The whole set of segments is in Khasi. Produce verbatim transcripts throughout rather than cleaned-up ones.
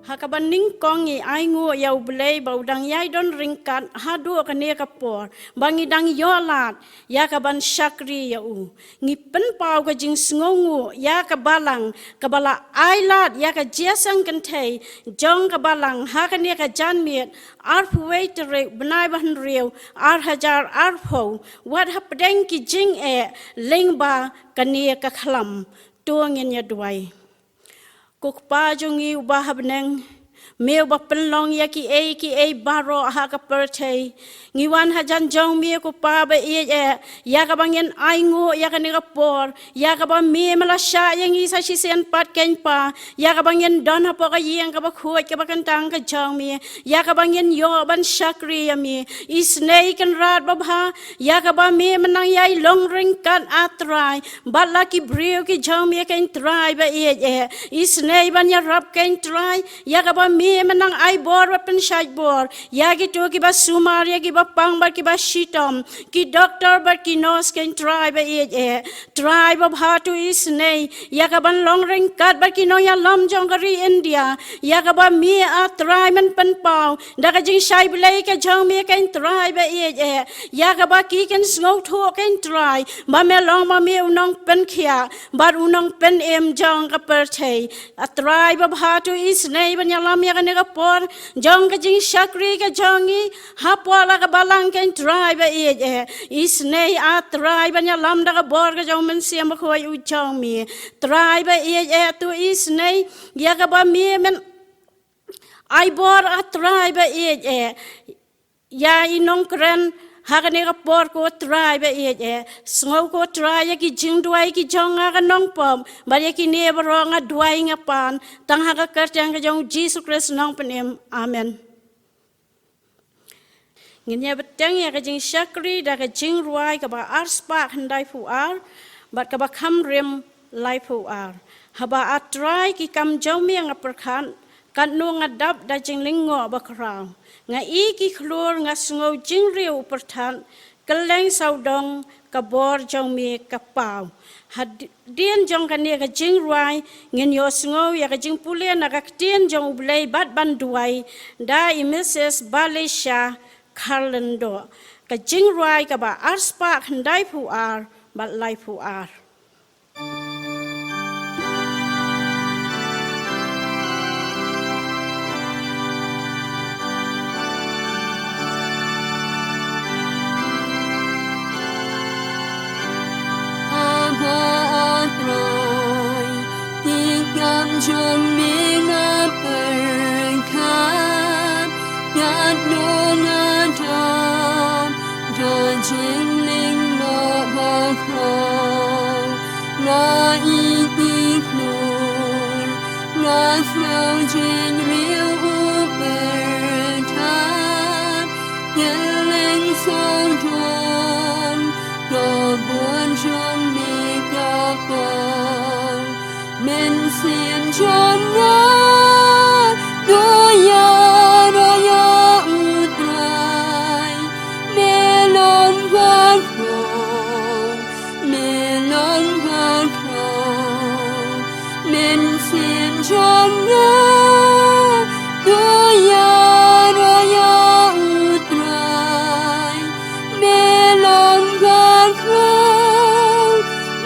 Ha kaba nyngkong ngi ainguh ïa U Blei ba u dang ïai don ryngkat haduh kane ka por, ba ngi dang ïoh lad ïa kaban shakri ïa u. Ngi pynpaw ka jingsngewnguh ïa ka Balang kaba la ai lad ïa ka jingïaseng kynthei jong ka Balang ha kane ka janmiet arphew wei tarik bnai ba hynriew ar hajar arphew, wat hapdeng ki jingeh lyngba kane ka khlam. To ngin ïa duwai. Ko Kpa jong ngi uba ha bneng, me uba pynlong ïa kiei kiei baroh ha ka pyrthei. Ngi wan hajan jong me ko Pa ba ïeit eh, ïa kaba ngin ainguh ïa kane ka por, ïa kaba me me la shah ïa ngi sa shisien pat kein Pa, ïa kaba ngin don hapoh ka ïing kaba khuid kaba kyntang ka jong me, ïa kaba ngin ïoh ban shakri ïa me. Isynei Kynrad babha, ïa kaba me me nang ïai long ryngkat ah Trai bad la ki briew ki jong me kein Trai ba ïeit eh. Isynei ban ïarap kein Trai, ïa kaba me me nang ai bor bad pynshait bor ïa kito kiba sumar, ïa kiba pang bad kiba shitom, ki doktor bad ki nurse kein Trai ba ïeit eh. Trai babha, to isynei ïa kaban long ryngkat bad ki nongïalam jong ka ri India, ïa kaba me ah Trai men pynpaw da ka jingshai Blei ka jong me kein Trai ba ïeit eh, ïa kaba ki kin sngewthuh kein Trai ba me long ma me u nongpynkhiah bad u nongpynim jong ka pyrthei. Ah Trai babha, to isynei ban ïalam ïa kane ka por jong ka jingshakri ka jong ngi hapoh la ka Balang kein Trai ba ïeit eh. Isynei ah Trai ban ïalam da ka bor ka jong u Mynsiem Bakhuid u jong me. Trai ba ïeit eh, to isynei ïa kaba me men ai bor ah Trai ba ïeit eh, ïa i nongkren ha kane ka por ko Trai ba ïeit eh. Sngew ko Trai ïa ki jingduwai ki jong nga ka nongpop, bad ïa kine baroh nga duwai nga pan tang ha ka kyrteng ka jong u Jisu Khrist nongpynim. Amen. Ngin ïa bteng ïa ka jingshakri da ka jingrwai kaba arspah khyndaiphew ar bad kaba kham rim laiphew ar. Haba ah Trai ki kam jong me nga pyrkhat, katno nga dap da jinglyngngoh bakhraw. Nga i ki khlur, nga sngew jingriew u pyrthat, kylleng sawdong ka bor jong me ka paw. Hadien jong kane ka jingrwai ngin ïohsngew ïa ka jingpule na ka ktien jong U Blei bad ban duwai da i Mrs Balisha Kharlyndon. Ka jingrwai kaba arspah khyndaiphew ar bad laiphew ar. Haba ah Trai ki kam jong me nga pyrkhat, katno nga dap da jinglyngngoh bakhraw. Nga i ki khlur, nga sngew jingriew u pyrthat, kylleng sawdong ka bor jong me ka paw. Mynsiem jong nga, to ïaroh ïa u Trai. Me long bakhraw, me long bakhraw. Mynsiem jong nga, to ïaroh ïa u Trai. Me long bakhraw,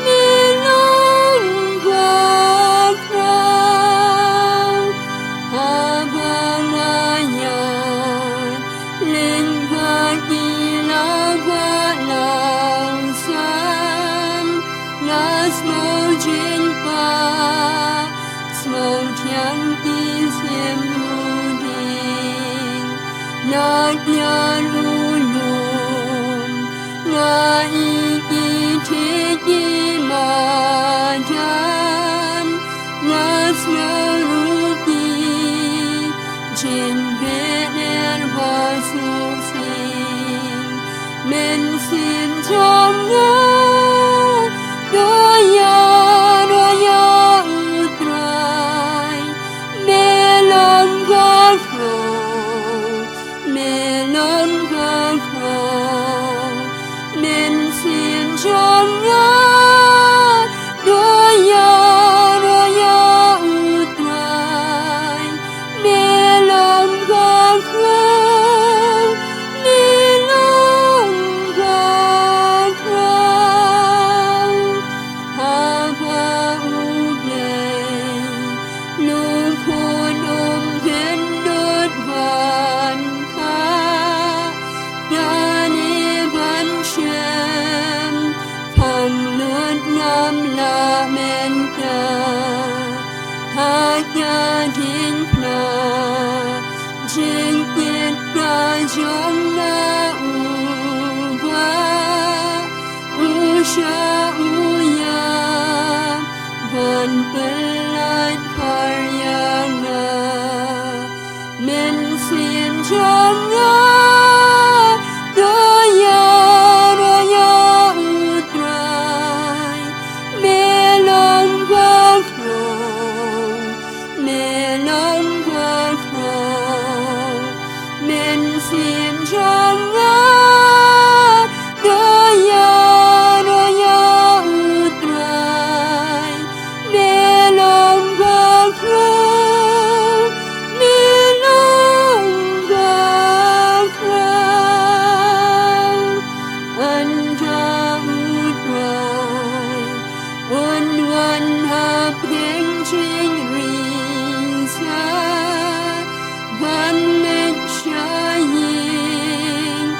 me long bakhraw. Haba nga ïaid lyngba ki law ba law san, nga sngew jingpang, sngew thiang ki sim u dieng. Na kiar u lum, nga i ki thied ki madan, nga sngew ruh ki jingpynim ba suk sing. Mynsiem jong nga, to ïaroh ïa u Trai. Me long bakhraw, me long bakhraw. Mynsiem jong nga, to ïaroh ïa u Trai. Me Ka jingpynlait ka jong nga, u Bah, u shah u ïap ban pynlait pyrshah ïa nga. Mynsiem jong nga, to ïaroh ïa u Trai. Me long bakhlong, me long bakhlong. Mynsiem jong nga, to ïaroh ïa u Trai. Me long bakhlong, me long bakhlong. Hynda u Trai un wan hapdeng jingïaseng, ban leit sha ïing,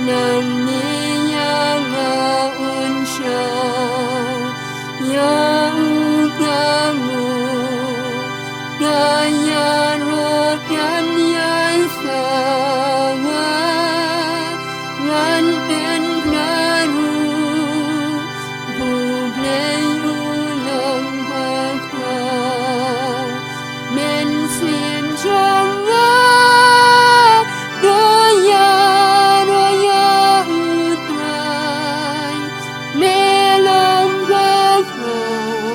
nangne ïa nga un shah ïa u, ka mut ka ïaroh kan ïasawa. Ngan pynkynmaw ruh, ba U Blei u long bakhlong. Mynsiem jong nga, to ïaroh ïa u Trai. Me long bakhlong,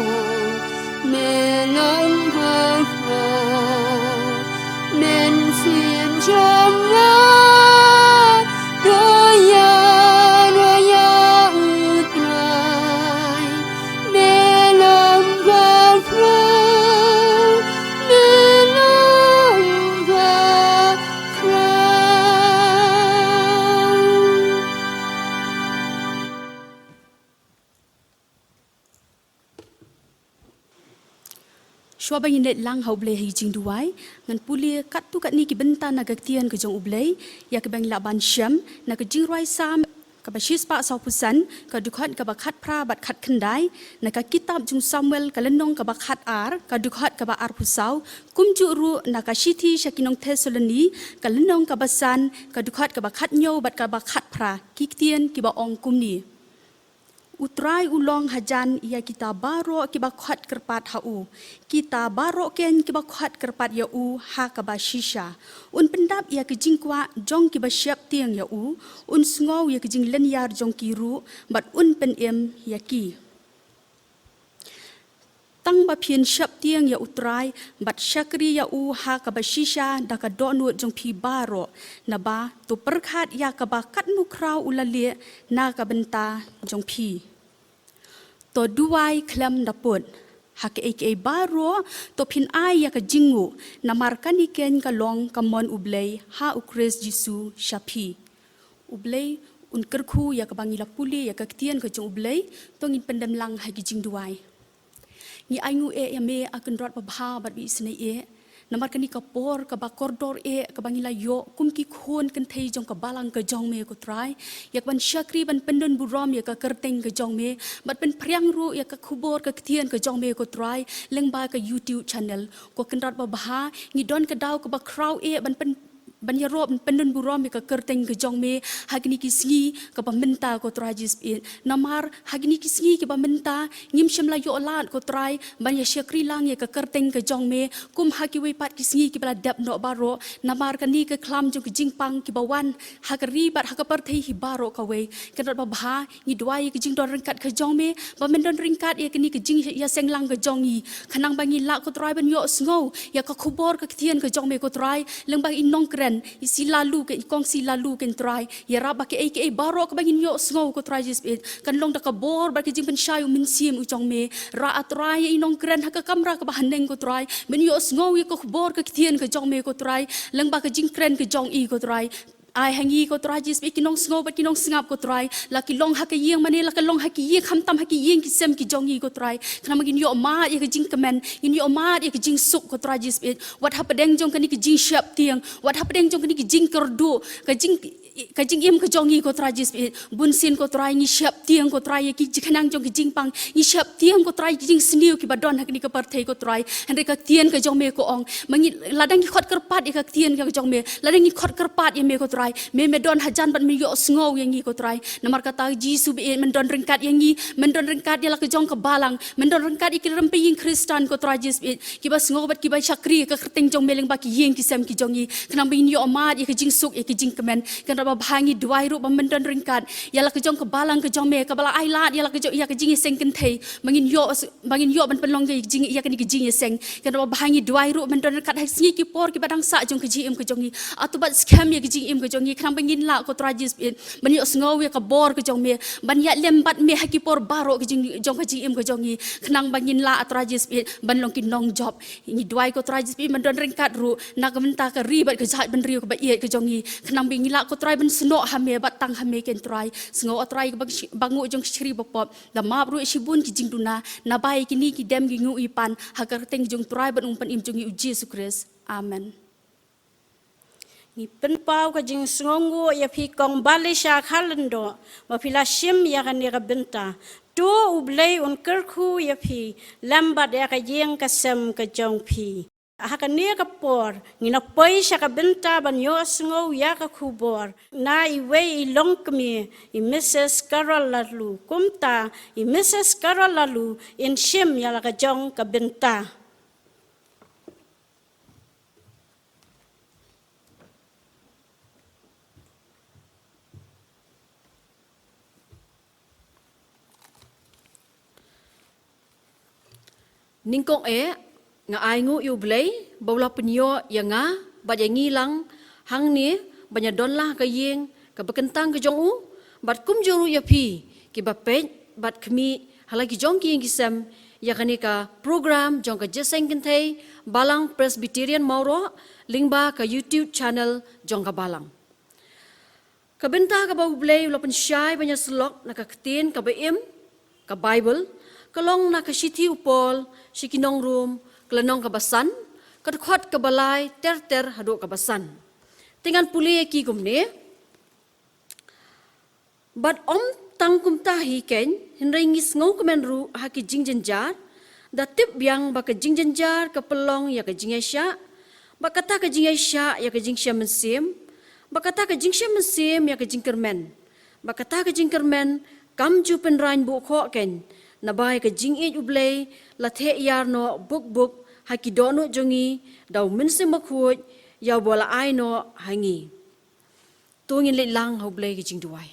me long bakhlong. Mynsiem jong nga, to ïaroh ïa u Trai. Me long bakhlong, me long bakhlong. Shuwa ba ngin leit lang ha U Blei ha ki jingduwai, ngan pule katto katne ki bynta na ka ktien ka jong U Blei, ïa kiba ngi lah ban shem na ka Jingrwai Salm kaba shispah sawphew san, ka dkhot kaba khatphra bad khatkhyndai, na ka kitab jong u Samuel ka lynnong kaba khatar, ka dkhot kaba arphew saw, kumjuh ruh na ka shithi sha ki nong Thessaloni, ka lynnong kaba san, ka dkhot kaba khathynñiew bad kaba khatphra, ki ktien kiba ong kumne. U Trai u long hajan ïa kita baroh kiba khot kyrpad ha u, kita baroh kein kiba khot kyrpad ïa u ha kaba shisha. Un pyndap ïa ka jingkwah jong kiba sheptieng ïa u, un sngew ïa ka jinglynñiar jong ki ruh, bad un pynim ïa ki. Tang ba phin sheptieng ïa U Trai, bad shakri ïa u ha kaba shisha da ka dohnud jong phi baroh, naba to pyrkhat ïa kaba katno khraw u la leh na ka bynta jong phi. To duwai khlem da pud. Ha kaei kaei baroh, to phin ai ïa ka jingnguh, namar kane kein ka long ka mon U Blei ha U Khrist Jisu sha phi. U Blei un kyrkhu ïa kaba ngi la pule ïa ka ktien ka jong U Blei, to ngin pyndem lang ha ki jingduwai. Ngi ainguh eh ïa me, A Kynrad babha bad ba isynei eh, namar kane ka por kaba kordor eh kaba ngi la ïoh kum ki khun kynthei jong ka balang ka jong me ko Trai, ïa kaban shakri ban pyndon burom ïa ka kyrteng ka jong me, bad pynphriang ruh ïa ka khubor ka ktien ka jong me ko Trai, lyngba ka YouTube channel. Ko Kynrad babha, ngi don ka daw kaba khraw eh ban pyn ban ïaroh ban pyndon burom ïa ka kyrteng ka jong me ha kine ki sngi kiba mynta ko Trai Jisu. Namar ha kine ki sngi kiba mynta ngim shym la ïoh lad ko Trai ban ïa shakri lang ïa ka kyrteng ka jong me kum ha kiwei pat ki sngi kiba la dep noh baroh, namar kane ka khlam jong ka jingpang kiba wan ha ka ri bad ha ka pyrthei hi baroh kawei. Kynrad babha, ngi duwai ïa ka jingdon ryngkat ka jong me, ba men don ryngkat ïa kane ka jingïaseng lang ka jong ngi, khnang ba ngin lah ko Trai ban ïohsngew ïa ka khubor ka ktien ka jong me ko Trai, lyngba i nongkren, i Silalu, i kong Silalu ko Trai. Ïarap ba kaei kaei baroh kaba ngin ïohsngew ko Trai Jisu, kan long da ka bor bad ka jingpynshai u Mynsiem u jong me. Rah A Trai ïa i nongkren ha ka kamra kaba haneng ko Trai, men ïohsngew ïa ka khubor ka ktien ka jong me ko Trai, lyngba ka jingkren ka jong i ko Trai. Ai ha ngi ko Trai Jisu, ki nongsngew bad ki nongsngap ko Trai, la ki long ha ka ïing mane la ka long ha ki ïing, khamtam ha ki ïing ki sem ki jong ngi ko Trai, khnang ba ngin ïoh mad ïa ka jingkmen, ngin ïoh mad ïa ka jingsuk ko Trai Jisu. Wat hapdeng jong kane ka jingsheptieng, wat hapdeng jong kane ka jingkyrduh, ka jing ka jingim ka jong ngi, ko Trai Jisu, bun sien, ko Trai, ngi sheptieng, ko Trai, ïa ki jingkhnang jong ki jingpang, ngi sheptieng, ko Trai, ki jingsniew kiba don ha kane ka pyrthei, ko Trai. Hynrei ka ktien ka jong me ka ong, ma ngi, lada ngi khot kyrpad ïa ka ktien ka jong me, lada ngi khot kyrpad ïa me, ko Trai, me, me don hajan bad me ïohsngew ïa ngi, ko Trai. Namar kata, Jisu, ba ïeit, men don ryngkat ïa ngi, men don ryngkat ïa la ka jong ka balang, men don ryngkat ïa ki rympei ïing Khristan, ko Trai Jisu, ba ïeit, kiba sngew bad kiba shakri ïa ka kyrteng jong me lyngba ki ïing ki sem ki jong ngi. Khnang ba ngin ïoh mad ïa ka jingsuk, ïa ka jingkmen. Kynrad ba bha, ngi duwai ruh ba men don ryngkat ïa la ka jong ka balang ka jong me, kaba la ailad ïa la ka jong, ïa ka jingïaseng kynthei, ba ngin ïoh, ba ngin ïoh ban pynlong ïa ka jing, ïa kane ka jingïaseng. Kynrad ba bha, ngi duwai ruh, men don ryngkat ha ki sngi ki por kiba dang sah jong ka jingim ka jong ngi. Ato bad skhem ïa ka jingim ka jong ngi, khnang ba ngin lah, ko Trai Jisu, ba ngin ïohsngew ïa ka bor ka jong me, ban ïaid lem bad me ha ki por baroh ka jing, jong ka jingim ka jong ngi, khnang ba ngin lah, a Trai Jisu, ban long ki nongjop. Ngi duwai, ko Trai Jisu, men don ryngkat ruh na ka bynta ka ri bad ka jaid bynriew kaba ïeit ka jong ngi, khnang ba ngin lah, ko Trai, ban snoh ha me bad tang ha me, ko Trai. Sngew, a Trai, ba nguh jong ka shri bapop, da map ruh shibun ki jingduna, naba ïa kine ki dem ki nguh ki pan, ha ka kyrteng jong u Trai bad u Nongpynim jong ngi, u Jisu Khrist. Amen. Ngi pynpaw ka jingsngewnguh ïa phi, Kong Balisha Kharlyngdoh, ba phi la shim ïa kane ka bynta. To U Blei un kyrkhu ïa phi lem bad ïa ka ïing ka sem ka jong phi. Ha kane ka por ngin ïa poi sha ka bynta ban ïohsngew ïa ka khubor na iwei i longkmie, i Mrs Carol Laloo. Kumta i Mrs Carol Laloo in shim ïa la ka jong ka bynta. Nyngkong eh, nga ainguh ïa U Blei ba u la pynïoh ïa nga bad ïa ngi lang hangne ban ïa don la ha ka ïing kaba kyntang ka jong u, bad kumjuh ruh ïa phi kiba peit bad khmih ha la ki jong ki ïing ki sem ïa kane ka program jong ka Jingïaseng Kynthei Balang Presbyterian Mawroh lyngba ka YouTube channel jong ka Balang. Ka bynta kaba U Blei u la pynshai ban ïa syllok na ka ktien kaba im, ka Baibl, ka long na ka shithi u Paul sha ki nong Rom, ka lynnong kaba san, ka dkhot kaba lai ter ter haduh kaba san. Te ngan pule ïa ki kumne. Bad ym tang kumta hi keiñ, hynrei ngi sngewkmen ruh ha ki jingjynjar, da tip biang ba ka jingjynjar ka pynlong ïa ka jingïaishah, bad kata ka jingïaishah ïa ka jingshem mynsiem, bad kata ka jingshem mynsiem ïa ka jingkyrmen, bad kata ka jingkyrmen kam ju pynraiñ buh khoh keiñ, naba ïa ka jingïeit U Blei la theh ïar noh buk buk ha ki dohnud jong ngi da U Mynsiem Bakhuid ïa uba la ai noh ha ngi. To ngin leit lang ha U Blei ka jingduwai.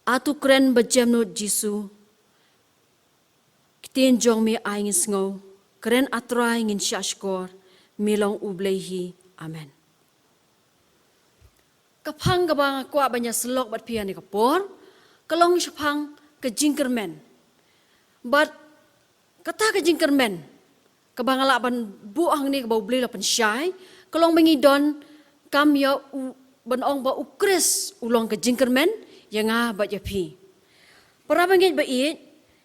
A to kren ba jemnud Jisu, ktien jong me ai ngin sngew, kren a Trai ngin shahshkor, me long U Blei hi. Amen. Ka phang kaba nga kwah ban ïa syllok bad phi ha kane ka por, ka long shaphang ka jingkyrmen. Bad kata ka jingkyrmen kaba nga lah ban buh hangne kaba U Blei u la pynshai, ka long ba ngi donkam ïa u, ban ong ba U Khrist u long ka jingkyrmen ïa nga bad ïa phi. Para bangeit ba ïeit,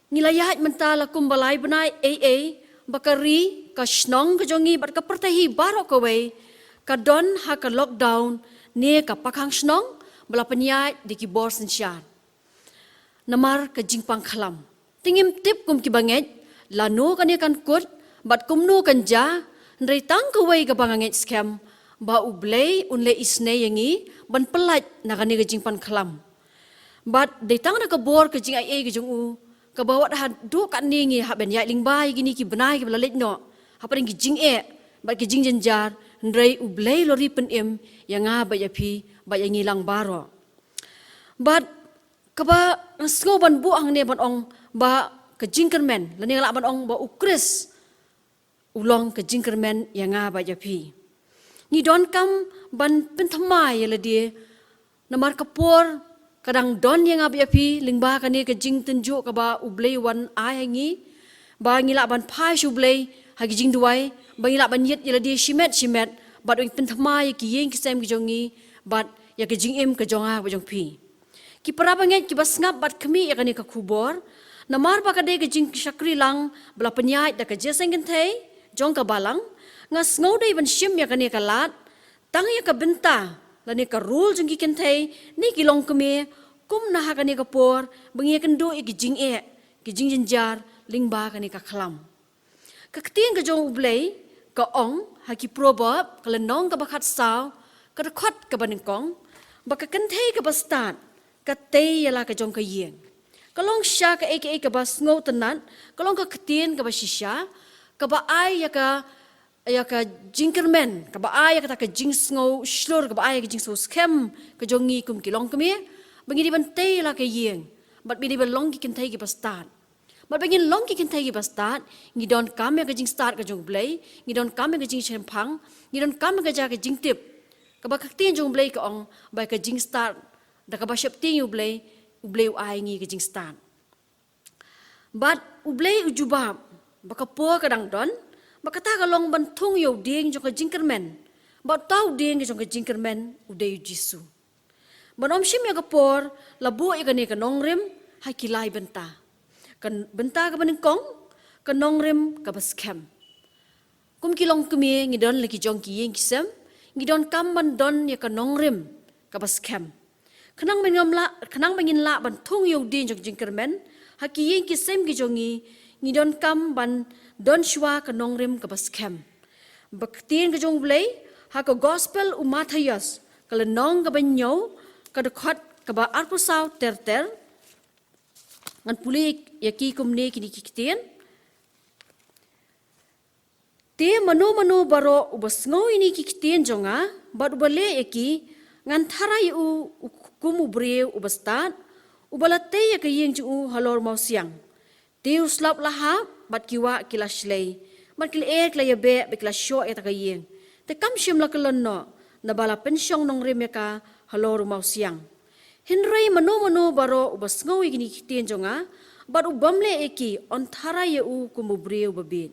ngi la ïaid mynta la kumba lai bnai ei ei ba ka ri, ka shnong ka jong ngi bad ka pyrthei hi baroh kawei ka don ha ka lockdown ne ka pakhang shnong ba la pynïaid da ki bor synshar. Namar ka jingpang khlam. Te ngim tip kum ki bangeit lano kane kan kut bad kumno kan jia, hynrei tang kawei kaba nga ngeit skhem, ba U Blei un leh isynei ïa ngi ban pyllait na kane ka jingpang khlam. Bad dei tang da ka bor ka jingaiei ka jong u, kaba wat haduh katne ngi hap ban ïaid lyngba ïa kine ki bnai kiba la leit noh hapdeng ki jingeh bad ki jingjynjar, hynrei U Blei u la ri pynim ïa nga bad ïa phi bad ïa ngi lang baroh. Bad kaba nga sngew ban buh hangne ban ong ba ka jingkyrmen, lane lah ban ong ba U Khrist u long ka jingkyrmen ïa nga bad ïa phi. Ngi donkam ban pynthymmai ïa lade, namar ka por ka dang don ïa nga bad ïa phi lyngba kane ka jingtynjuh kaba U Blei u wan ai ha ngi, ba ngi lah ban phai sha U Blei ha ki jingduwai, ba ngi lah ban ïit ïa lade shimet shimet, bad ban pynthymmai ïa ki ïing ki sem ki jong ngi, bad ïa ka jingim ka jong nga bad jong phi. Ki para bangeit kiba sngap bad khmih ïa kane ka khubor, namar ba ka dei ka jingshakri lang ba la pynïaid da ka Jingïaseng Kynthei jong ka Balang, nga sngew dei ban shim ïa kane ka lad tang ïa ka bynta lane ka role jong ki kynthei ne ki longkmie, kum na ha kane ka por ba ngi ïakynduh ïa ki jingeh, ki jingjynjar lyngba kane ka khlam. Ka ktien ka jong U Blei ka ong ha ki Proverb, ka lynnong kaba khatsaw, ka dkhot kaba nyngkong, ba ka kynthei kaba stad ka tei ïa la ka jong ka ïing. Ka long shisha kaei kaei kaba sngewtynnat, ka long ka ktien kaba shisha, kaba ai ïa ka, ïa ka jingkyrmen, kaba ai ïa kata ka jingsngew shlur, kaba ai ïa ka jingsngew skhem ka jong ngi kum ki longkmie, ba ngi dei ban tei ïa la ka ïing, bad ba ngi dei ban long ki kynthei kiba stad. Bad ba ngin long ki kynthei kiba stad, ngi donkam ïa ka jingstad ka jong U Blei, ngi donkam ïa ka jingshemphang, ngi donkam ïa ka jaka jingtip. Kaba ka ktien jong U Blei ka ong ba ka jingstad, da kaba sheptieng ïa U Blei, U Blei u ai ngi ka jingstad. Bad U Blei u jubab ba ka por ka dang don, ba kata ka long ban thung ïa u dieng jong ka jingkyrmen, bad uta u dieng jong ka jingkyrmen u dei U Jisu. Ban ym shim ïa ka por, la buh ïa kane ka nongrim ha ki lai bynta. Ka bynta kaba nyngkong, ka nongrim kaba skhem. Kum ki longkmie ngi don la ki jong ki ïing ki sem, ngi donkam ban don ïa ka nongrim kaba skhem. Khnang ba ngin lah, khnang ba ngin lah ban thung ïa u dieng jong ka jingkyrmen ha ki ïing ki sem ki jong ngi, ngi donkam ban don shuwa ka nongrim kaba skhem. Ba ka ktien ka jong U Blei ha ka Gospel u Mathaios, ka lynnong kaba hynñiew, ka dkhot kaba arphew saw ter ter. Ngan pule ïa ki kumne kine ki ktien. Te mano mano baroh uba sngew ïa kine ki ktien jong nga bad uba leh ïa ki, ngan tharai ïa u, u kum u briew uba stad, uba la tei ïa ka ïing jong u halor mawsiang. Te u slap la hap, bad ki wah ki la shlei, bad ki lyer ki la ïabeh, bad ki la shoh ïa kata ka ïing. Te kam shym la kyllon noh, naba la pynshong nongrim ïa ka halor u mawsiang. Hynrei mano mano baroh uba sngew ïa kine ki ktien jong nga bad u bym leh ïa ki, yn tharai ïa u kum u briew uba bieit,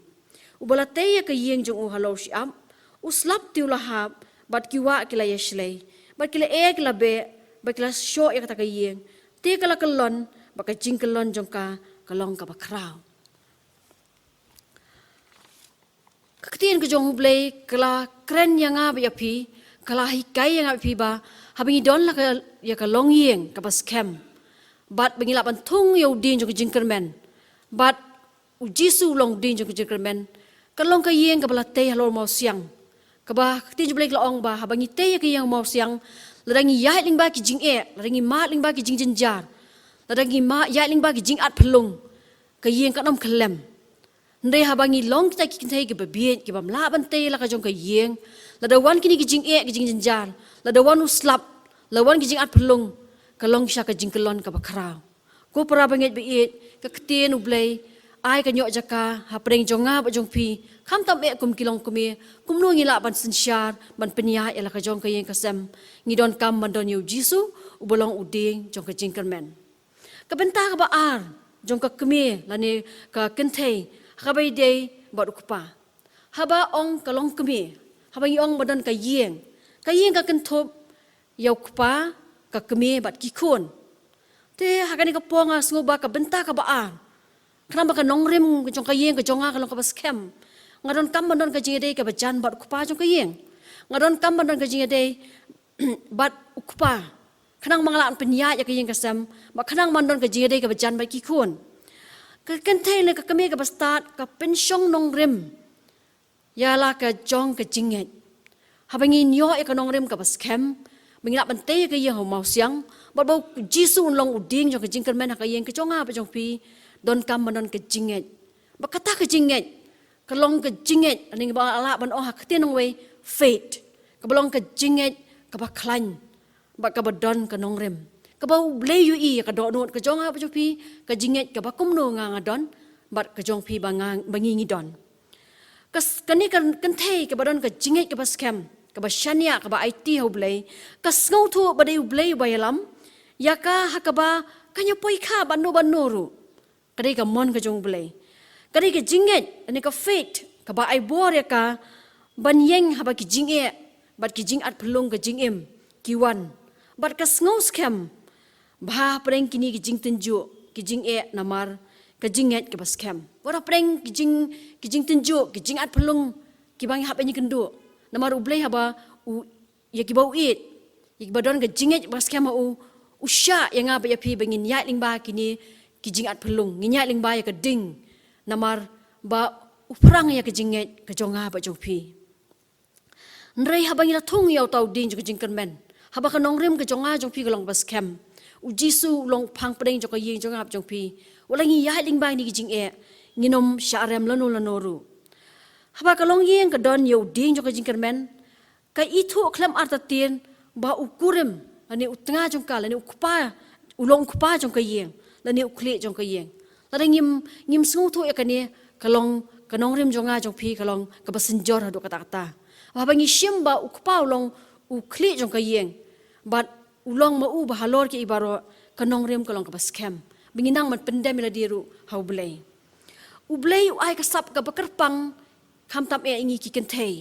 uba la tei ïa ka ïing jong u halor u shyiap. U slap te u la hap, bad ki wah ki la ïashlei, bad ki lyer ki la beh, bad ki la shoh ïa kata ka ïing. Te ka la kyllon, bad ka jingkyllon jong ka ka long kaba khraw. Ka ktien ka jong U Blei ka la kren ïa nga bad ïa phi, ka la hikai ïa nga bad ïa phi ba haba ngi don la ka, ïa ka longïing kaba skhem, bad ba ngi lah ban thung ïa u dieng jong ka jingkyrmen, bad U Jisu u long u dieng jong ka jingkyrmen, ka long ka ïing kaba la tei halor mawsiang. Kaba ka ktien jong U Blei ka la ong ba haba ngi tei ïa ka ïing mawsiang, lada ngi ïaid lyngba ki jingeh, lada ngi mad lyngba ki jingjynjar, lada ngi mad ïaid lyngba ki jingat phyllung, ka ïing kan ym khyllem. Hynrei haba ngi long kita ki kynthei kiba bieit, ki bym lah ban tei la ka jong ka ïing, lada wan kine ki jingeh ki jingjynjar, lada wan u slap, lada wan ki jingat phyllung, ka long shisha ka jingkyllon kaba khraw. Ko para bangeit ba ïeit, ka ktien U Blei ai ka ñiuh jaka hapdeng jong nga bad jong phi, khamtam eh kum ki longkmie, kumno ngi lah ban synshar, ban pynïaid ïa la ka jong ka ïing ka sem. Ngi donkam ban don ïa U Jisu, uba long u dieng jong ka jingkyrmen. Ka bynta kaba ar jong ka kmie lane ka kynthei ha kaba ïadei bad u kpa. Haba ong ka longkmie, haba ngi ong ba don ka ïing, ka ïing ka kynthup ïa u kpa, ka kmie bad ki khun. Te ha kane ka por nga sngew ba ka bynta kaba ar, khnang ba ka nongrim jong ka ïing ka jong nga ka long kaba skhem, nga donkam ban don ka jingïadei kaba jan bad u kpa jong ka ïing. Nga donkam ban don ka jingïadei bad u kpa, khnang ba nga lah ban pynïaid ïa ka ïing ka sem, bad khnang ban don ka jingïadei kaba jan bad ki khun. Ka kynthei ne ka kmie kaba stad ka pynshong nongrim ïa la ka jong ka jingngeit. Haba ngin ïoh ïa ka nongrim kaba skhem, ba ngin lah ban tei ïa ka ïing ha u mawsiang, bad ba U Jisu un long u dieng jong ka jingkyrmen ha ka ïing ka jong nga bad jong phi, donkam ban don ka jingngeit. Bad kata ka jingngeit ka long ka jingngeit, lane ba lah ban ong ha ka ktien nongwei, faith, kaba long ka jingngeit kaba khlaiñ, bad kaba don ka nongrim, kaba U Blei u ïohi ïa ka dohnud ka jong nga bad jong phi, ka jingngeit kaba kumno nga nga don, bad ka jong phi ba nga, ba ngi ngi don. Ka s-, kane ka kynthei kaba don ka jingngeit kaba skhem, kaba shaniah, kaba aiti ha U Blei, ka sngewthuh ba dei U Blei uba ïalam ïa ka ha kaba kan ïa poi kha bad no bad no ruh. Ka dei ka mon ka jong U Blei. Ka dei ka jingngeit, lane ka faith, kaba ai bor ïa ka ban ïeng haba ki jingeh bad ki jingat phyllung ka jingim ki wan. Bad ka sngew skhem ba hapdeng kine ki jingtynjuh, ki jingeh namar ka jingngeit kaba skhem. Wat hapdeng ki jing, ki jingtynjuh, ki jingat phyllung kiba ngi hap ban ïakynduh, namar U Blei haba u, ïa kiba u ïeit, Ïa kiba don ka jingngeit ba skhem ha u, u shah ïa nga bad ïa phi ba ngin ïaid lyngba kine ki jingat phyllung, ngin ïaid lyngba ïa ka ding. Namar ba u phrang ïa ka jingngeit ka jong nga bad jong phi. Hynrei haba ngi la thung ïa uta u ding jong ka jingkyrmen, haba ka nongrim ka jong nga jong phi ka long ba skhem, u Jisu u long u phang pdeng jong ka ïing jong nga bad jong phi, wat la ngi ïaid lyngba kine ki jingeh, ngin ym shah rem lano lano ruh. Haba ka longïing ka don ïa u ding jong ka jingkyrmen, ka ithuh khlem artatien ba u kurim lane u tnga jong ka lane u kpa, u long u kpa jong ka ïing lane u khlieh jong ka ïing. Lada ngim, ngim sngewthuh ïa kane, ka long, ka nongrim jong nga jong phi ka long kaba synjor haduh katta katta. Haba ngi shim ba u kpa u long u khlieh jong ka ïing bad u long ma u ba halor kiei baroh, ka nongrim ka long kaba skhem ba ngi nang ban pyndem ïa lade ruh ha U Blei. U Blei u ai ka sap kaba kyrpang khamtam eh ïa ngi ki kynthei.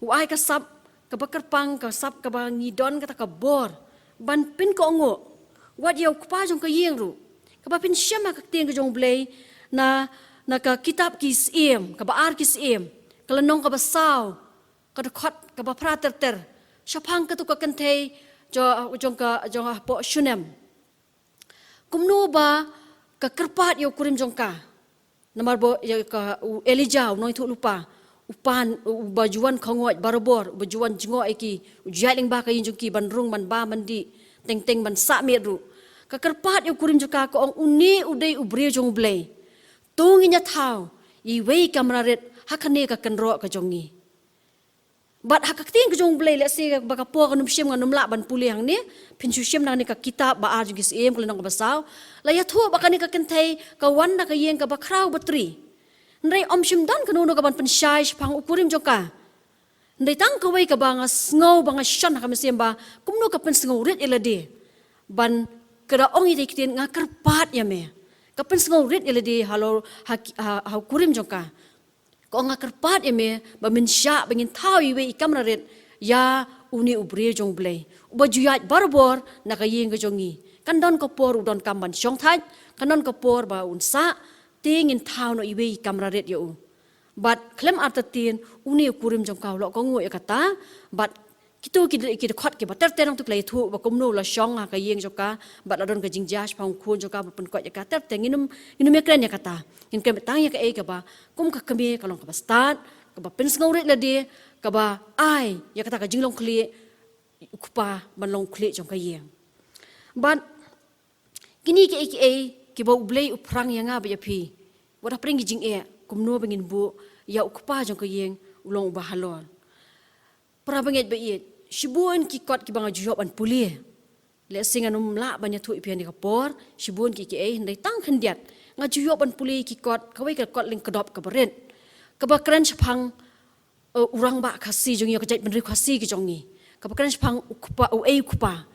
U ai ka sap kaba kyrpang, ka sap kaba ngi don kata ka bor ban pynkohnguh wat ïa u kpa jong ka ïing ruh. Kaba phin shem ha ka ktien ka jong U Blei na, na ka kitab Ki Syiem kaba ar Ki Syiem, ka lynnong kaba saw, ka dkhot kaba phra ter ter, shaphang katu ka kynthei jo-, jong ka, jong hapoh Shunem. Kumno ba ka kyrpad ïa u kurim jong ka. Namar ba ïa ka u Elijah, u nongïathuhlypa, u pan, uba ju wan kynnoh barabor, uba ju wan jngoh ïa ki, u ju ïaid lyngba ka ïing jong ki ban rung, ban bam, ban dih, teng teng ban sah miet ruh. Ka kyrpad ïa u kurim jong ka, ka ong, une u dei u briew jong U Blei. To ngin ïa thaw iwei i kamra rit ha kane ka kynroh ka jong ngi. Bad ha ka ktien ka jong U Blei, lehse ba ka por kan ym shim, ngan ym lah ban pule hangne, phin shu shim na kane ka kitab ba ar jong Ki Syiem, ka lynnong kaba saw, la ïathuh ba kane ka kynthei ka wan na ka ïing kaba khraw ba tri. Hynrei ym shym don kano kano kaban pynshai shaphang u kurim jong ka. Hynrei tang kawei kaba nga sngew ba nga shon ha ka mynsiem ba kumno ka pynsngewrit ïa lade. Ban, ka da ong ïa kata ka ktien, nga kyrpad ïa me. Ka pynsngewrit ïa lade halor ha, ha, ha u kurim jong ka. Ka ong, nga kyrpad ïa me ba men shah ba ngin thaw iwei i kamra rit ïa une u briew jong U Blei, uba ju ïaid barabor na ka ïing ka jong ngi. Kan don ka por u donkam ban shongthait, kan don ka por ba un sah, te ngin thaw noh iwei i kamra rit ïa u. Bad khlem artatien une u kurim jong ka u la kohnguh ïa kata, bad kito ki, ki dkhot kiba ter ter nangta ki la ïathuh ba kumno u la shong ha ka ïing jong ka bad la don ka jingjia shaphang u khun jong ka ba pynkoit ïa ka, ter ter, ngin ym, ngin ym ïakren ïa kata. Ngin kren tang ïa kaei kaba kum ka kmie ka long kaba stad, kaba pynsngewrit ïa lade, kaba ai ïa kata ka jinglong khlieh u kpa ban long u khlieh jong ka ïing. Bad kine kiei kiei kiba U Blei u phrang ïa nga bad ïa phi. Wat hapdeng ki jingeh, kumno ba ngin buh ïa u kpa jong ka ïing u long uba halor. Para bangeit ba ïeit, shibun ki kot kiba nga ju ïoh ban pule. Lehse ngan ym lah ban ïathuh ïa phi ha kane ka por shibun kiei kiei, hynrei tang khyndiat nga ju ïoh ban pule ki kot, kawei ka kot lyngkdop kaba rit, kaba kren shaphang, eh, u rangbah Khasi jong ngi, ka jaitbynriew Khasi ka jong ngi, kaba kren shaphang u kpa, uei u kpa.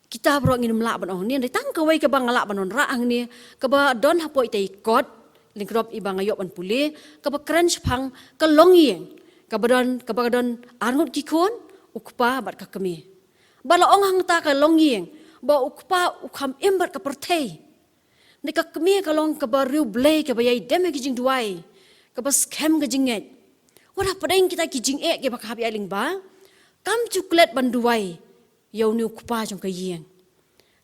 Kita baroh ngin ym lah ban ong hangne, hynrei tang kawei kaba nga lah ban wanrah hangne, kaba don hapoh ita i kot lyngkdop iba nga ïoh ban pule, kaba kren shaphang ka longïing, kaba don, kaba don arngut ki khun, u kpa bad ka kmie. Ba la ong hangta ka longïing ba u kpa u kham im bad ka pyrthei. Hynrei ka kmie ka long kaba riewblei, kaba ïai dem ha ki jingduwai, kaba skhem ka jingngeit. Wat hapdeng kita ki jingeh kiba ka hap ïaid lyngba, kam ju klet ban duwai ïa une u kpa jong ka ïing.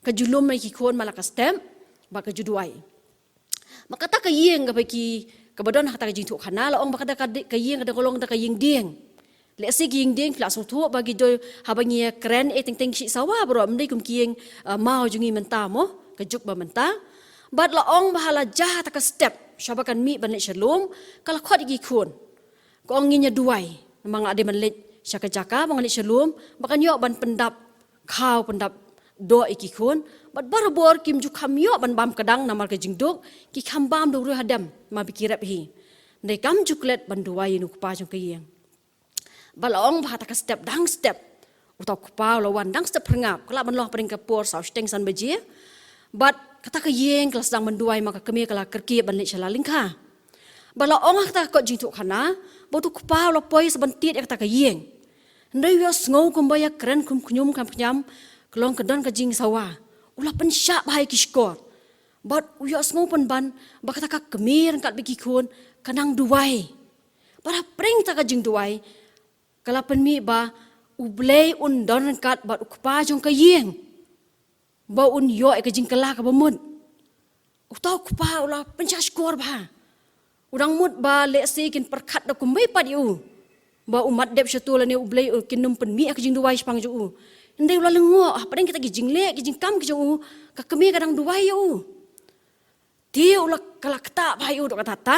Ka ju lum ïa ki khun man la ka step bad ka ju duwai. Bad kata ka ïing kaba ki, kaba don ha kata ka jingïathuhkhana la ong ba kata ka di-, ka ïing ka dei ka long kata ka ïing dieng. Lehse ki ïing dieng phi la sngewthuh ba ki dei, haba ngi ïakren eh teng teng ki shu sawa baroh, ym dei kum ki ïing, ah, maw jong ngi mynta mo, ka juk ba mynta. Bad la ong ba ha la jia kata ka step, shaba kan mih ban leit sha lum, ka la khot ïa ki khun. Ka ong, ngin ïa duwai namar nga dei ban leit sha ka jaka ba ngan leit sha lum, ba kan ïoh ban pyndap khaw, pyndap doh ïa ki khun. Bad barabor kim ju kham ïoh ban bam kdang namar ka jingduk, ki kham bam da u riewhadem namar ba ki rep hi. Hynrei kam ju klet ban duwai ïa une u kpa jong ka ïing. Bad la ong ba ha kata ka step dang step, uta u kpa u la wan dang step phyrngap, ka lah ban long hapdeng ka por saw shiteng san baje. Bad kata ka ïing ka la sdang ban duwai, ma ka kmie ka la kyrkieh ban leit sha la lyngkha. Bad la ong ha kata ka kot jingïathuhkhana ba uta u kpa u la poi sa ban tied ïa kata ka ïing. Hynrei u ïohsngew kumba ïakren khum khñium kham khñiam, ka long ka don ka jingsawa. U la pynshah bha ïa ki shkor. Bad u ïohsngew pynban ba kata ka kmie ryngkat bad ki khun ka nang duwai. Bad hapdeng kata ka jingduwai, ka la pynmih ba U Blei un don ryngkat bad u kpa jong ka ïing ba un ïoh ïa ka jingkylla kaba mut. Uta u kpa u la pynshah shkor bha. U dang mut ba lehse kin pyrkhat da kumwei pat ïa u ba u mat dep sha uto lane U Blei u kin nym pynmih ïa ka jingduwai shaphang jong u. Hynrei u la lyngngoh hapdeng kita ki jingleh ki jingkam ki jong u, ka kmie ka dang duwai ïa u. Te u la, ka la ktah bha ïa u da kata ta.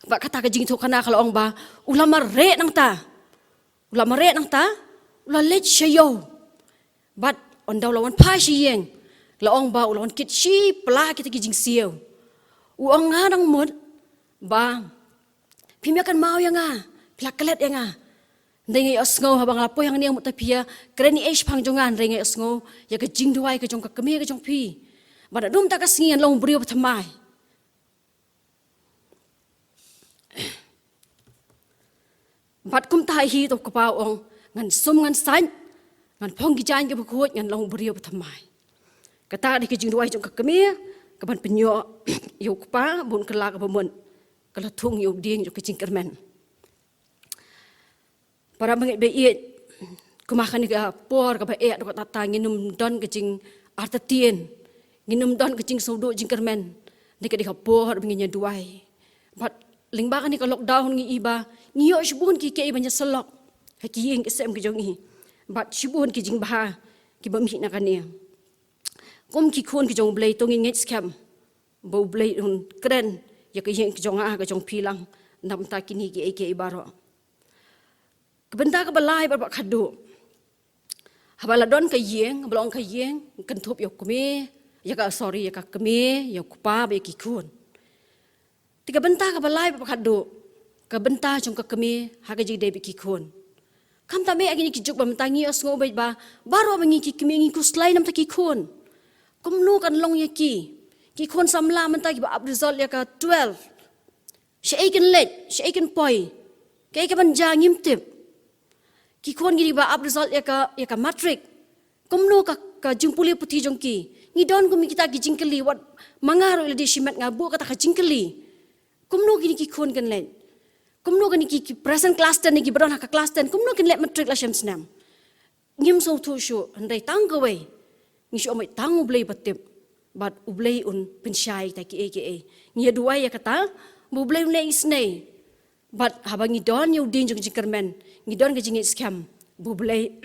Bad kata ka jingïathuhkhana ka la ong ba u la mareh nangta. U la mareh nangta, u la leit sha ïew. Bad ynda u la wan phai sha ïing, la ong ba u la wan kit shipla kita ki jingsiew. U ong, nga dang mut ba phim ïa kynmaw ïa nga, phi la klet ïa nga. Hynrei nga ïohsngew haba nga la poi hangne, nga mut ta phi ïa kren eiei shaphang jong nga, hynrei nga ïohsngew ïa ka jingduwai ka jong ka kmie ka jong phi. Bad naduh mynta ka sngi ngan long u briew bathymmai. Bad kumta hi, uta u kpa u ong, ngan sum ngan sait, ngan phong ki jaiñ kiba khuid, ngan long u briew bathymmai. Kata ka dei ka jingduwai jong ka kmie kaban pynïoh ïa u kpa ba un kylla kaba mut. Ka la thung ïa u dieng jong ka jingkyrmen. Para bangeit ba ïeit, kumba kane ka por kaba eh, da kata ta ngin ym don ka jingartatien, ngin ym don ka jingsngewdon jingkyrmen. Dei ka dei ka por ba ngin ïa duwai. Bad lyngba kane ka lockdown ngi i ba ngi ïoh shibun kiei kiei ban ïa sylloh ha ki ïing ki sem ki jong ngi. Bad shibun ki jingbha kiba mih na kane. Kum ki khun ki jong U Blei, to ngin ngeit skhem ba U Blei un kren ïa ka ïing ka jong nga, ka jong phi lang, na bynta kine kiei kiei baroh. Ka bynta kaba lai bad ba khatduh. Haba la don ka ïing, haba la ong ka ïing, kynthup ïa u kmie, ïa ka, sorry, ïa ka kmie, ïa u kpa bad ïa ki khun. Te ka bynta kaba lai bad ba khatduh, ka bynta jong ka kmie ha ka jingdei bad ki khun. Khamtam eh ha kine ki juk ba mynta ngi ïohsngew beit ba baroh ba ngi ki kmie ngi khuslai namar ki khun. Kumno kan long ïa ki? Ki khun samla mynta kiba ap result ïa ka twelve. Shaei kin leit, shaei kin poi, kaei kaban jia ngim tip. Ki khun kine ba ap result ïa ka, ïa ka matric. Kumno ka, ka jingpule puthi jong ki? Ngi don kum kita ki jingkylli, wat ma nga ruh lada shimet nga buh kata ka jingkylli. Kumno kine ki khun kin leit? Kumno kine ki, ki present class ten, ki ba don ha ka class ten, kumno kin leit matric la shem snem? Ngim sngewthuh shuh, hynrei tang kawei, ngi shu ong ba tang U Blei ba tip, bad U Blei un pynshai kita kiei kiei. Ngi ïa duwai ïa kata ba U Blei un leh isynei. Bad haba ngi don ïa u dieng jong ka jingkyrmen, ngi don ka jingngeit skhem ba U Blei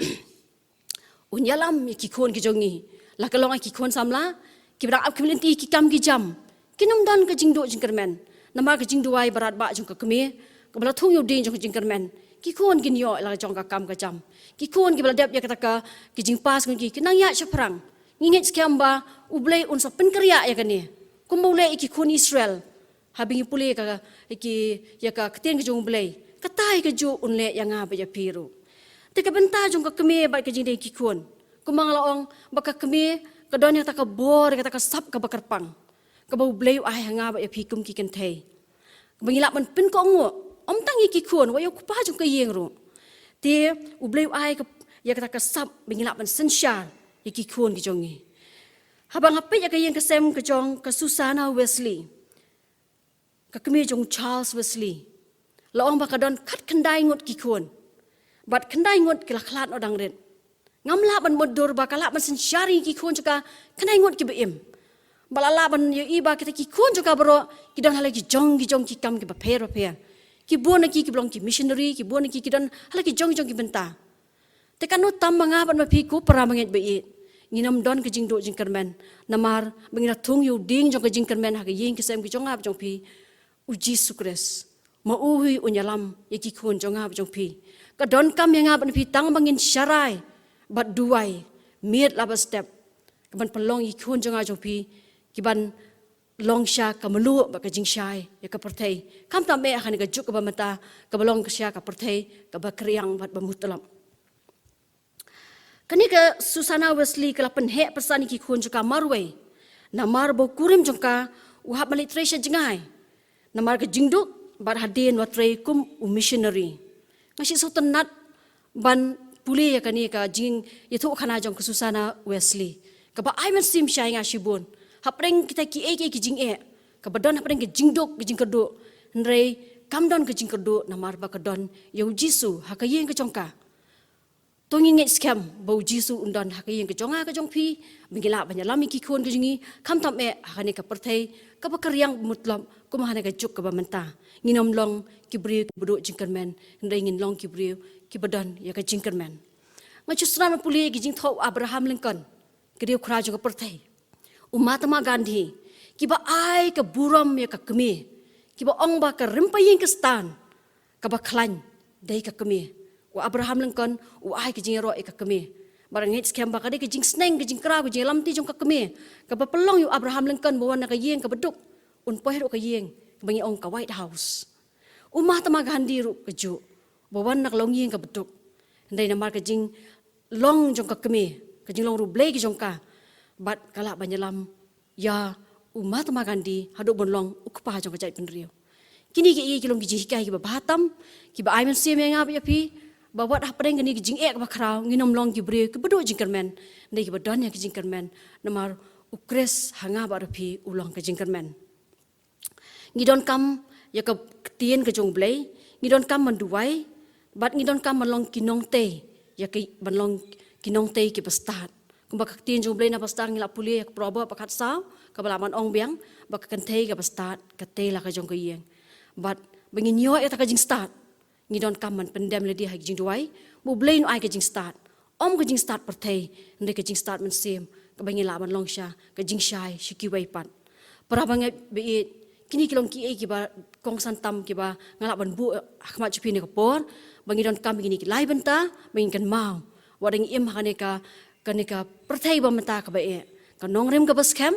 un ïalam ïa ki khun ki jong ngi. La ka long ïa ki khun samla kiba dang ap khmih lynti ki kam ki jam, kin ym don ka jingduh jingkyrmen namar ka jingduwai ba radbah jong ka kmie kaba la thung ïa u dieng jong ka jingkyrmen. Ki khun kin ïoh la ka jong ka kam ka jam. Ki khun kiba la dep ïa kata ka, ki jingpass ngan ki, kin nang ïaid shaphrang. Ngi ngeit skhem ba U Blei un sa pynkyrïah ïa kane, kumba u leh ïa ki khun Israel. Haba ngi pule ka, ki, ïa ka ktien ka jong U Blei, katai kajuh un leh ïa nga bad ïa phi ruh. Te ka bynta jong ka kmie bad ka jingdei ki khun, kumba nga la ong ba ka kmie ka don ïa kata ka bor, ïa kata ka sap kaba kyrpang, kaba U Blei u ai ha nga bad ïa phi kum ki kynthei, kaba ngi lah ban pynkohnguh, ym tang ïa ki khun, wat ïa u kpa jong ka ïing ruh. Te U Blei u ai ka, ïa kata ka sap ba ngi lah ban synshar ïa ki khun ki jong ngi. Haba nga peit ïa ka ïing ka sem ka jong ka Susanna Wesley, ka kmie jong Charles Wesley, la ong ba ka don khatkhyndai ngut ki khun, bad khyndai ngut ki la khlad noh dang rit. Ngam lah ban mutdur ba ka lah ban synshar ïa ki khun jong ka khyndai ngut kiba im. Ba la lah ban ïohi ba kita ki khun jong ka baroh ki don ha la ki jong ki jong ki kam kiba pher bapher. Ki bun na ki ki long ki missionary, ki bun na ki ki don ha la ki jong ki jong ki bynta. Te katno tam ma nga bad ma phi ko para bangeit ba ïeit, ngin ym don ka jingduh jingkyrmen namar ba ngi la thung ïa u dieng jong ka jingkyrmen ha ka ïing ka sem ka jong nga bad jong phi, u Jisu Khrist. Ma u hi un ïalam ïa ki khun jong nga bad jong phi. Ka donkam ïa nga bad phi tang ba ngin sharai bad duwai miet la bad step, kaban pynlong ïa ki khun jong nga jong phi kiban long sha ka mluh bad ka jingshai ïa ka pyrthei, khamtam eh ha kane ka juk kaba mynta kaba long sha ka pyrthei kaba kriang bad ba mutlop. Kane ka Susanna Wesley ka la pynheh pyrsan ïa ki khun jong ka marwei, namar ba u kurim jong ka u hap ban leit trei sha jngai namar ka jingduk, bad hadien u la trei kum u missionary. Nga sngewtynnat ban pule ïa kane ka jingïathuhkhana jong ka Susanna Wesley, kaba ai mynsiem shai ïa nga shibun. Hapdeng kita kiei kiei ki jingeh, kaba don hapdeng ka jingduk ka jingkyrduh, hynrei kam don ka jingkyrduh namar ba ka don ïa u Jisu ha ka ïing ka jong ka. To ngin ngeit skhem ba u Jisu un don ha ka ïing ka jong nga ka jong phi, ba ngin lah ban ïalam ïa ki khun ka jong ngi, khamtam eh ha kane ka pyrthei kaba ka riang mutlop, kum ha kane ka juk kaba mynta. Ngin ym long ki briew kiba duh jingkyrmen, hynrei ngin long ki briew kiba don ïa ka jingkyrmen. Nga shu sdang ban pule ïa ki jingthoh u Abraham Lincoln, ka dei u khraw jong ka pyrthei, u Mahatma Gandhi, kiba ai ka burom ïa ka kmie, kiba ong ba ka rympei ïing ka Stan kaba khlaiñ dei ka kmie. U Abraham Lincoln u ai ka jingïaroh ïa ka kmie. Bad nga ngeit skhem ba ka dei ka jingsneng, ka jingkraw, ka jingïalamti jong ka kmie kaba pynlong ïa u Abraham Lincoln ba wan na ka ïing kaba duk, un poi haduh ka ïing kaba ngi ong ka White House. U Mahatma Gandhi ruh kajuh, ba wan na ka longïing kaba duk, hynrei namar ka jinglong jong ka kmie, ka jinglong riewblei ka jong ka, bad ka lah ban ïalam ïa u Mahatma Gandhi haduh ban long u kpa jong ka jaitbynriew. Kine kiei ki long ki jinghikai kiba bha tam, kiba ai mynsiem ïa nga bad ïa phi, ba wat hapdeng kane ka jingeh kaba khraw ngin ym long ki briew kiba duh jingkyrmen, hynrei kiba don ïa ka jingkyrmen, namar u Khrist ha nga bad ha phi u long ka jingkyrmen. Ngi donkam ïa ka ktien ka jong u Blei, ngi donkam ban duwai, bad ngi donkam ban long ki nongtei, ïa ki, ban long ki nongtei kiba stad. Kumba ka ktien jong u Blei na ba stad ngi la pule ïa ka Proverb ba khatsaw, kaba lah ban ong biang ba ka kynthei kaba stad ka tei la ka jong ka ïing. Bad ba ngin ïoh ïa kata ka jingstad, ngi donkam ban pyndem lade ha ka jingduwai ba u Blei un ai ka jingstad, ym ka jingstad pyrthei, hynrei ka jingstad mynsiem, kaba ngin lah ban long sha ka jingshai sha kiwei pat. Para bangeit ba ïeit, kine ki long kiei kiba kongsan tam kiba nga lah ban buh ha khmat jong phi ha kane ka por, ba ngi donkam ïa kine ki lai bynta ba ngin kynmaw wat la ngi im ha kane ka, kane ka pyrthei ba mynta kaba eh, ka nongrim kaba skhem,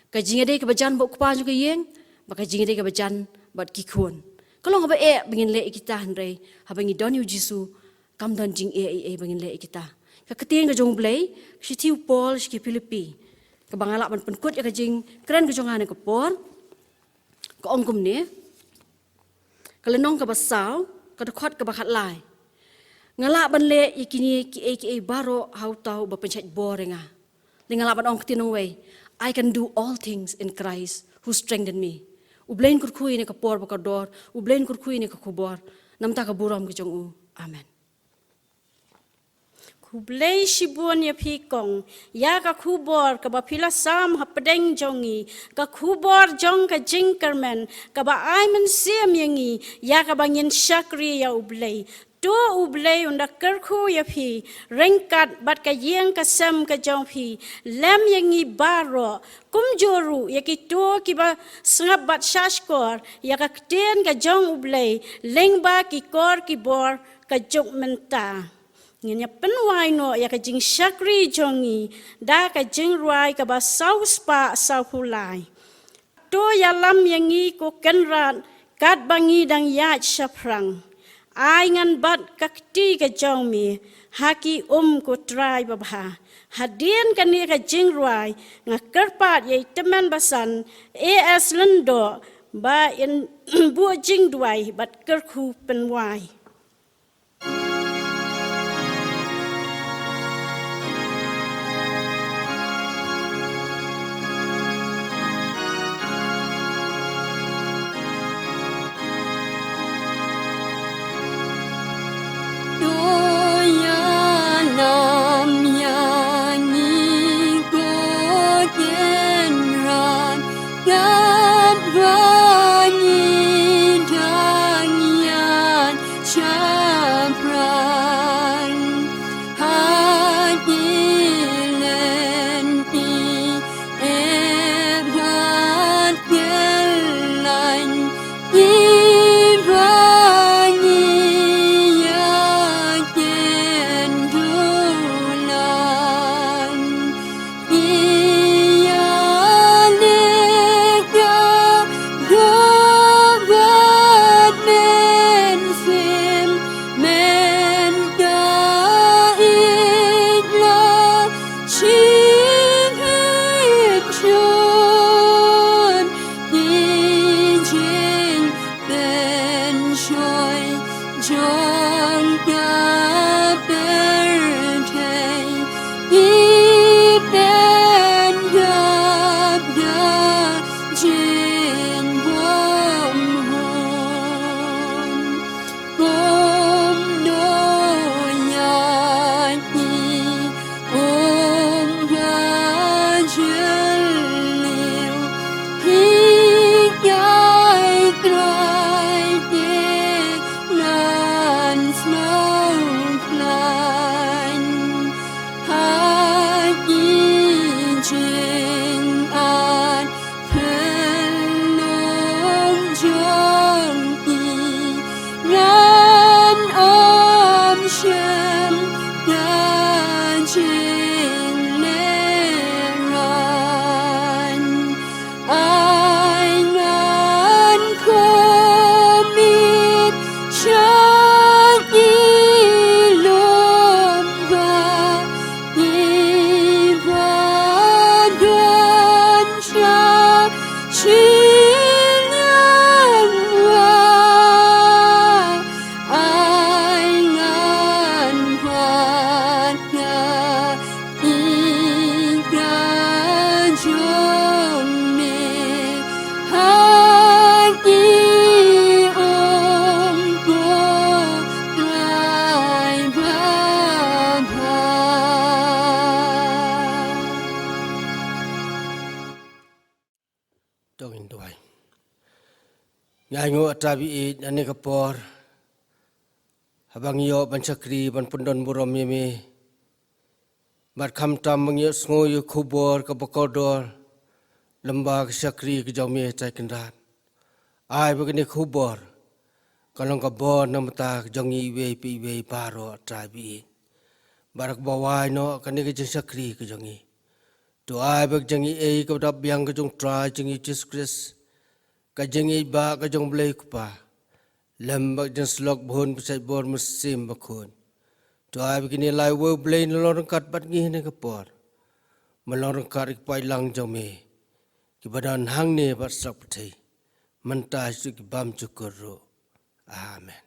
ka jingïadei kaba jan bad u kpa jong ka ïing, bad ka jingïadei kaba jan bad ki khun. Ka long kaba eh ba ngin leh ïa kita, hynrei haba ngi don ïa u Jisu kam don jingeh ei ei ba ngin leh ïa kita. Ka ktien ka jong u Blei, shithi u Paul sha ki Philippi, kaba nga lah ban pynkut ïa ka jingkren ka jong nga ha kane ka por, ka ong kumne, ka lynnong kaba saw, ka dkhot kaba khatlai: Nga lah ban leh ïa kine kiei kiei baroh ha uta uba pynshait bor ïa nga. Lane nga lah ban ong ktien nongwei: I can do all things in Christ who strengthen me. U Blei un kyrkhu ïa kane ka por ba kordor, u Blei un kyrkhu ïa kane ka khubor, namar ka burom ka jong u. Amen. Khublei shibun ïa phi kong, ïa ka khubor kaba phi la sam hapdeng jong ngi, ka khubor jong ka jingkyrmen, kaba ai mynsiem ïa ngi, ïa kaba ngin shakri ïa u Blei. To u Blei un da kyrkhu ïa phi, ryngkat bad ka ïing ka sem ka jong phi, lem ïa ngi baroh, kumjuh ruh ïa kito kiba sngap bad shahshkor ïa ka ktien ka jong u Blei, lyngba ki kor ki bor ka juk mynta. Ngin ïa pynwai noh ïa ka jingshakri jong ngi da ka jingrwai kaba saw spah saw phew lai. To ïalam ïa ngi ko Kynrad, katba ngi dang ïaid shaphrang. Ai ngan bat ka kti ka jong me ha ki um ko Trai babha. Hadien kane ka jingrwai nga kyrpad ïa i tymmen basan A S Lyngdoh ba in buh jingduwai bad kyrkhu pynwai. To ïalam ïa ngi ko Kynrad, katba ngi dang ïaid shaphrang. Ha ki lynti eh bad kyllaiñ kiba ngi ïa kyndulan. Ïa leh ka dohnud mynsiem, mynta ïeit la jingïeit jong ki jing pynshoi jong ka pyrthei, ki pyndap da jingbymhun. Kumno ïa Shem nga jinglehraiñ, ai ngan commit sha i lum ba i ba don sha shiliang wa. Ai ngan pat nga i ka jong me ha i um ko ai ba ba. To ngin duwai. Ngi ainguh, a Trai ba ïeit, ha kane ka por haba ngi ïoh ban shakri ban pyndonburom ïa me, bad khamtam ba ngi ïohsngew ïa ka khubor kaba kordor lyngba ka shakri ka jong me, Trai Kynrad. Ai ba kane ka khubor kan long ka bor na ka bynta ka jong ngi iwei pa iwei baroh, a Trai ba ïeit. Bad kaba wai noh kane ka jingshakri ka jong ngi, to ai ba ka jingïeit kaba dap biang ka jong u Trai jong ngi Jisu Khrist, ka jingïeit ba ka jong u Blei u Kpa, lem bad ka jingïasyllok ba hun ba shait bor mynsiem bakhuid, to ai ba kine lai uwei u Blei un long ryngkat bad ngi ha kane ka por, ban long ryngkat ïa ki paidlang jong me kiba don hangne bad sha pyrthei, mynta shaduh ki bymjukut ruh. Amen.